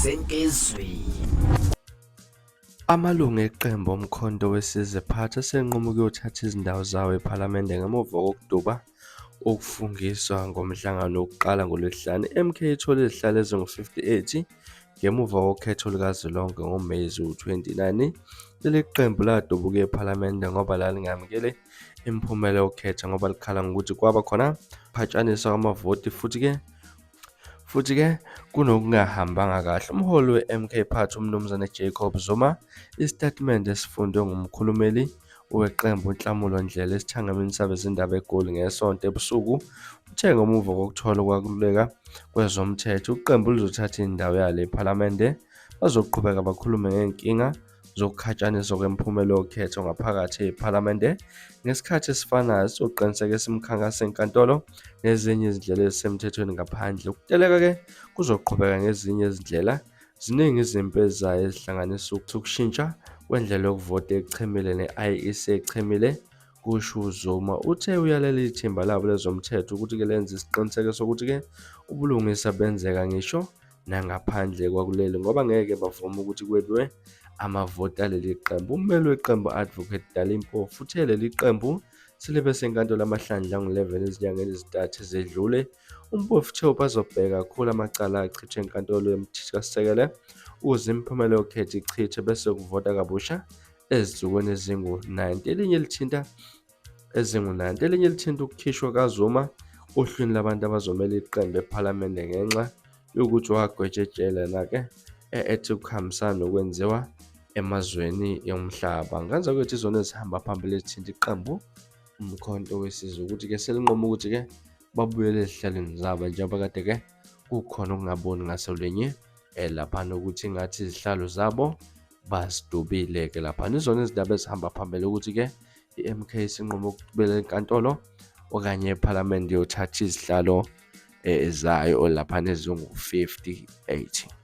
Senkizwi. Amalungu eqembu oMkhonto weSizwe Party asenqume ukuyothatha izindawo zawo ePhalamende ngemuva kokuduba ukufungiswa ngomhlangano wokuqala ngoLwesihlanu. I-MK ithole izihlalo ezingu-58 ngemuva kokhetho lukazwelonke ngoMeyi ziwu-29. Leli qembu ladubuka ePhalamende ngoba lalingamukeli imiphumela yokhetho ngoba likhala ngokuthi kwaba khona ukuphatshaniswa kwamavoti futhi-ke kunokungahambanga kahle. Umholi we-MK Party uMnumzane Jacob Zuma, isitatimende esifundwe ngumkhulumeli weqembu uNhlamulo Ndhlela esithangamini sabezindaba eGoli ngeSonto ebusuku, uthe ngemuva kokuthola ukwaluleka kwezomthetho, iqembu lizothatha indawo yalo ePhalamende. Bazoqhubeka bakhulume ngezinkinga zokukhatshaniswa kwemiphumela yokhetho ngaphakathi ePhalamende. Ngesikhathi esifanayo, sizoqinisekisa imikhankaso enkantolo nezinye izindlela ezisemthethweni ngaphandle. Ukuteleka-ke kuzoqhubeka ngezinye izindlela. Ziningi izimpi ezizayo ezihlanganisa ukushintsha kwendlela yokuvota echemile ne-IEC echemile, kusho uZuma. Uthe uyalele ithimba labo lezomthetho ukuthi-ke lenze isiqiniseko sokuthi-ke ubulungisa benzeka ngisho nangaphandle kwakuleli ngoba ngeke bavume ukuthi kwebiwe amavoti aleli qembu. Ummeli weqembu Advocate Dali Mpofu uthe leli qembu selibe senkantolo amahlandla angu-11 ezinyangeni ezintathu ezedlule. UMpofu uthe bazobheka kakhulu amacala achithwe enkantolo yomthethosisekelo ukuze imiphumela yokhetho ichithwe bese kuvota kabusha ezinsukwini ezingu-90. Elinye lithinta ezingu-90. Elinye lithinta ukukhishwa kaZuma ohlwini labantu abazomela iqembu ePhalamende ngenxa yokuthi wagwetshwa ejele na-ke ethi kuhambisana nokwenziwa emazweni omhlaba. Ngenza kwethu izona ezihamba phambili ezithinta iqembu uMkhonto weSizwe ukuthi-ke selinqume ukuthi-ke babuyele ezihlalweni zabo njengoba kade-ke kukhona ukungaboni ngaso linye laphana ukuthi ngathi izihlalo zabo bazidubile-ke laphana. Izona izindaba ezihamba phambili ukuthi-ke i-MK isinqume ukubuyela enkantolo okanye ephalamende iyothatha izihlalo zayo laphana ezingu-58.